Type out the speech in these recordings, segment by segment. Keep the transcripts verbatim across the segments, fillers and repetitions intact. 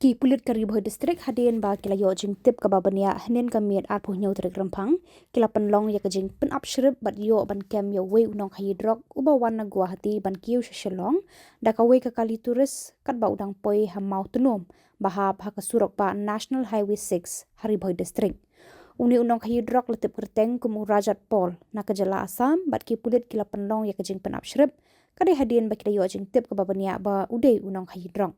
Ki pulit ka Ri Bhoi District hadien ba ki la ïoh jingtip kaba bniah hynnin ka miet arphew hynñiew tarik Rymphang, ki la pynlong ïa ka jingpynap shrip bad ïoh ban kem ïa uwei u nongkhaïi drok uba wan na Guwahati ban kiew sha Shillong da kawei ka kali tourist katba u dang poi ha Mawtnum ba hap ha ka surok bah National Highway six ha Ri Bhoi District. Une u nongkhaïi drok la tip kyrteng kum u Rajat Paul na ka jylla Assam bad ki pulit ki la pynlong ïa ka jingpynap shrip, ka dei hadien ba ki la ïoh jingtip kaba bniah ba u dei u nongkhaïi drok.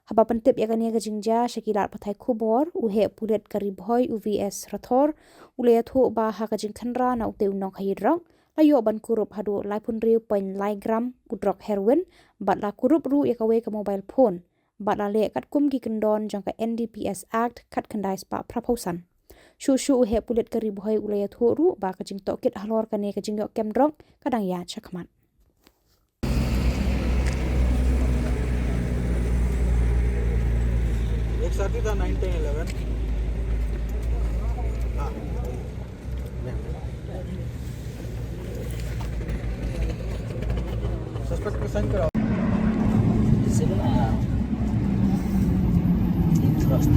Haba pyntip ïa kane ka jingjia sha ki lad pathai khubor, u heh pulit ka Ri Bhoi u V S Rathore u la ïathuh ba ha ka jingkhynra na utei u nongkhaïi drok la ïoh ban kurup haduh laiphew hynriew point lai gram u drok heroin bad la kurup ruh ïa kawei ka mobile phone bad la leh katkum ki kyndon jong ka N D P S Act khatkhyndai spah phraphew san. Shuh shuh u heh pulit ka Ri Bhoi u la ïathuh ruh ba ka jingtohkit halor kane ka jingïoh kem drok ka dang ïaid shakhmat. एक साथी था, नाइन टेन इलेवन। हाँ। सस्पेक्ट को साइन कराओ। इससे ना, एक थोड़ा सा